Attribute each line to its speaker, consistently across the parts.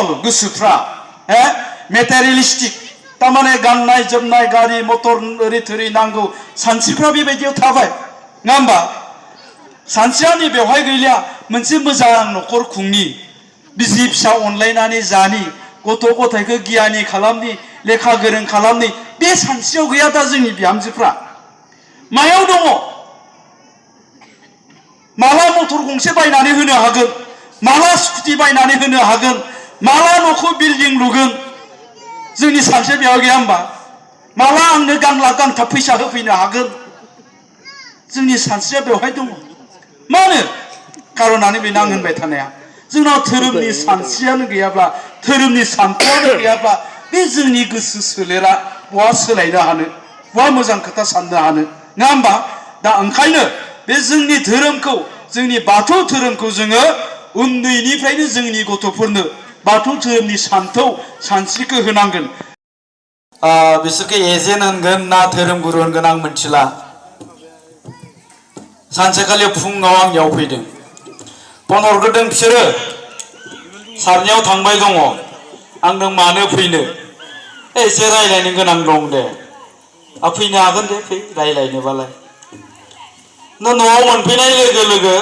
Speaker 1: गोसोफ्रा मेटेरियलिस्टिक तारमाने गाननाय जोमनाय गारि मटर ओरै थोरै नांगौ सानस्रिफ्रा बेबायदियाव थाबाय नङा होमबा सानस्रियानि बेवहाय गैलिया मोनसे मोजां न'खर खुंनि बिसि फिसा अनलायनानै जानि गथ' गथायखौ गियानि खालामनि लेखा गोरों खालामनि बे सानस्रियाव गैया दा जोंनि बिहामजोफ्रा मायाव दङ माला मटर गंसे बायनानै होनो हागोन माला स्कुटि बायनानै होनो हागोन माला न'खौ बिल्डिं लुगोन जोंनि सानस्रिया बेयाव गैया होमबा माला आंनो गांला गांथाब फैसा होफैनो हागोन जोंनि सानस्रिया बेवहाय दङ मानो कारनानो बेनो आं होनबाय थानाया जोंनाव धोरोमनि सानस्रियानो गैयाब्ला धोरोमनि सानथौआनो गैयाब्ला बे जोंनि गोसो सोलेरा बहा सोलायनो हानो बहा मोजां खोथा साननो हानो नङा होमबा दा ओंखायनो बे जोंनि धोरोमखौ जोंनि बाथौ धोरोमखौ जोङो उन्दैनिफ्रायनो जोंनि गथ'फोरनो बाथौ धोरोमनि सानथौ सानस्रिखौ होनांगोन बिसोरखौ एजेन्ट होनगोन ना धोरोम गुरु होनगोन आं मिथिला सानसेखालि फुङाव आंनियाव फैदों फन हरग्रोदों बिसोरो सारनियाव थांबाय दङ आंनो मानो फैनो एसे रायलायनो गोनां दं दे फैनो हागोन दे फै रायलायनोबालाय न'आव मोनफैनाय लोगो लोगो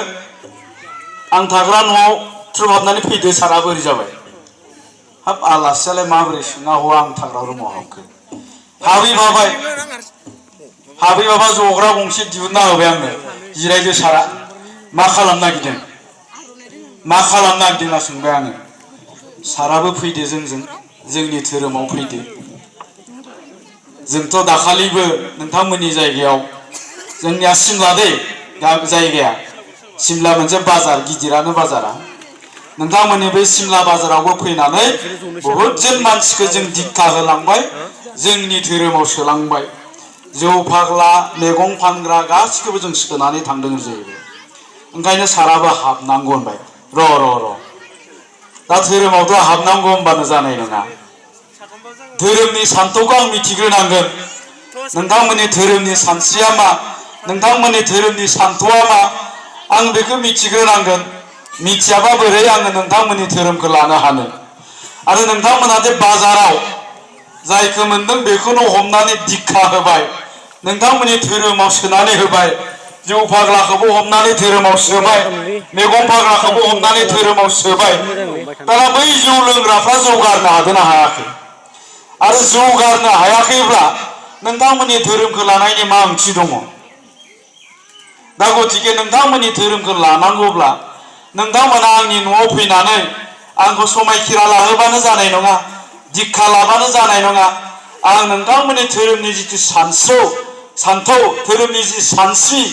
Speaker 1: आं थाग्रा न'आव थ्रुहाबनानै फैदो सारा बोरै जाबाय हाब आलासियालाय माबोरै सोङा हौवा आं थाग्रा रुमाव हाबखो हाबैबाबा जग्रा गंसे दिहुनना होबाय आंनो जिरायदो सारा मा खालामनो नागिरदों होनना सोंबाय आङो साराबो फैदो जोंनि धोरोमाव फैदो जोंथ' दाखालिबो नोंथांमोननि जायगायाव जोंनिया सिमला दै जायगाया सिमला मोनसे बाजार गिदिरानो बाजारा नोंथांमोननि बे सिमला बाजारावबो फैनानै बहुद जन मानसिखौ जों दिक्षा होलांबाय जोंनि धोरोमाव सोलांबाय जौ फाग्ला मैगं फानग्रा गासिखौबो जों सोनानै थांदों जाहैबाय ओंखायनो साराबो हाबनांगौ होनबाय र' दा धोरोमावथ' हाबनांगौ होनबानो जानाय नङा धोरोमनि सानथौखौ आं मिथिग्रोनांगोन नोंथांमोननि धोरोमनि सानस्रिया मा नोंथांमोननि धोरोमनि सानथौआ मा आं बेखौ मिथिग्रोनांगोन मिथियाबा बोरै आङो नोंथांमोननि धोरोमखौ लानो हानो आरो नोंथांमोना जे बाजाराव जायखौ मोनदों बेखौनो हमनानै दिक्षा होबाय नोंथांमोननि धोरोमाव सोनानै होबाय जौ फाग्लाखौबो हमनानै धोरोमाव सोबाय मैगं फाग्लाखौबो हमनानै धोरोमाव सोबाय दाना बै जौ लोंग्राफ्रा जौ गारनो हादों ना हायाखै आरो जौ गारनो हायाखैब्ला नोंथांमोननि धोरोमखौ लानायनि मा ओंथि दङ दा गतिके नोंथांमोननि धोरोमखौ लानांगौब्ला नोंथांमोना आंनि न'आव फैनानै आंखौ समायखिरा लाहोबानो जानाय नङा दिक्षा लाबानो जानाय नङा आं नोंथांमोननि धोरोमनि जिथु सानथौ धोरोमनि जि सानस्रि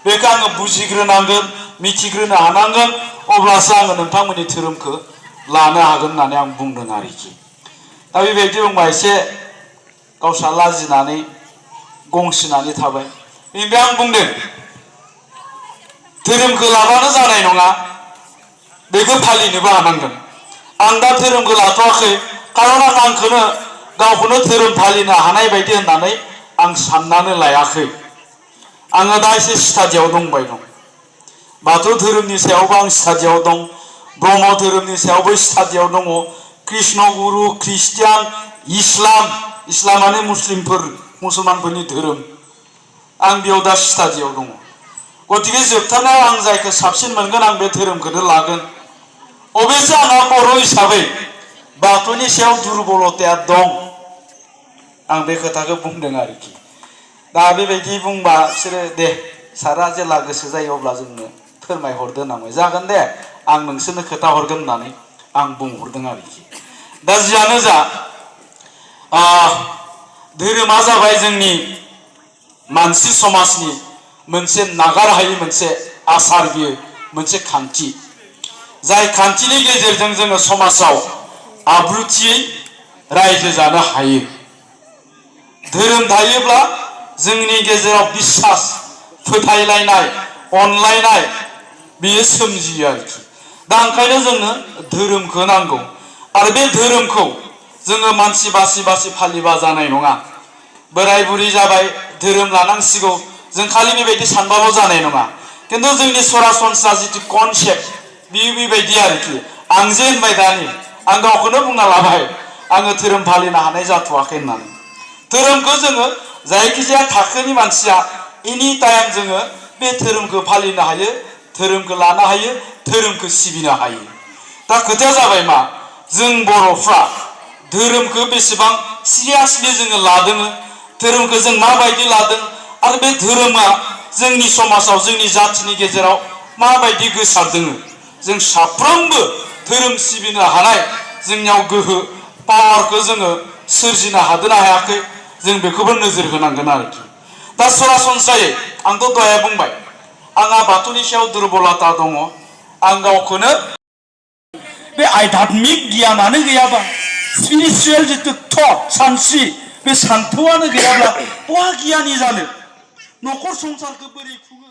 Speaker 1: बेखौ आङो बुजिग्रोनांगोन मिथिग्रोनो हानांगोन अब्लासो आङो नोंथांमोननि धोरोमखौ लानो हागोन होननानै आं बुंदों आरोखि दा बेबायदि बुंबा एसे गावस्रा लाजिनानै गंसिनानै थाबाय बेनिफ्राय आं बुंदों धोरोमखौ लाबानो जानाय नङा बेखौ फालिनोबो हानांगोन आं दा धोरोमखौ लाथ'वाखै कारन आं आंखौनो गावखौनो धोरोम फालिनो हानाय बायदि होननानै आं साननानै लायाखै आङो दा एसे स्टाडियाव दंबाय दं बाथौ धोरोमनि सायावबो आं स्टाडियाव दं ब्रह्म धोरोमनि सायावबो स्टाडियाव दङ कृष्ण गुरु ख्रिस्टियान इस्लामानो मुसलमानफोरनि धोरोम आं बेयाव दा स्टाडियाव दङ गतिके जोबथारनायाव आं जायखौ साबसिन मोनगोन आं बे धोरोमखौनो लागोन अबयसे आंहा बर' हिसाबै बाथौनि सायाव दुरबलताया दं आं बे खोथाखौ बुंदों आरोखि दा बेबायदि बुंबा बिसोरो दे सारा जेला गोसो जायो अब्ला जोंनो फोरमायहरदो होननानै जागोन दे आं नोंसोरनो खोथा हरगोन होननानै आं बुंहरदों आरोखि दा जियानो जा धोरोमा जाबाय जोंनि मानसि समाजनि मोनसे नागार हायै मोनसे आसार बियो मोनसे खान्थि जाय खान्थिनि गेजेरजों जोङो समाजाव आब्रुथियै रायजो जानो हायो धोरोम थायोब्ला जोंनि गेजेराव बिश्वास फोथायलायनाय अनलायनाय बेयो सोमजियो आरोखि दा ओंखायनो जोंनो धोरोमखौ नांगौ आरो बे धोरोमखौ जोङो मानसि बासि फालिबा जानाय नङा बोराय बुरि जाबाय धोरोम लानांसिगौ जों खालि बेबायदि सानबाल' जानाय नङा किन्तु जोंनि सरासनस्रा जितु कनसेप्ट बेयो बेबायदि आरोखि आं जे होनबाय दानि आं गावखौनो बुंना लाबाय आङो धोरोम फालिनो हानाय जाथ'वाखै होननानै धोरोमखौ जोङो जायखिजाया थाखोनि मानसिया एनि टाइम जोङो बे धोरोमखौ फालिनो हायो धोरोमखौ लानो हायो धोरोमखौ सिबिनो हायो दा खोथाया जाबाय मा जों बर'फ्रा धोरोमखौ बेसेबां सिरियासलि जोङो लादों धोरोमखौ जों माबायदि लादों आरो बे धोरोमा जोंनि समाजाव जोंनि जाथिनि गेजेराव माबायदि गोसारदों जों साफ्रोमबो धोरोम सिबिनो हानाय जोंनियाव गोहो पावारखौ जोङो सोरजिनो हादोंना हायाखै जों बेखौबो नोजोर होनांगोन आरोखि दा सरासनस्रायै आंथ' दहाय बुंबाय आंहा बाथौनि सायाव दुरबलता दङ आं गावखौनो बे आध्यात्मिक गियानानो गैयाबा स्पिरिचुवेल जितु थट सानस्रि बे सान्थौआनो गैयाब्ला बहा गियानि जानो न'खर संसारखौ बोरै खुङो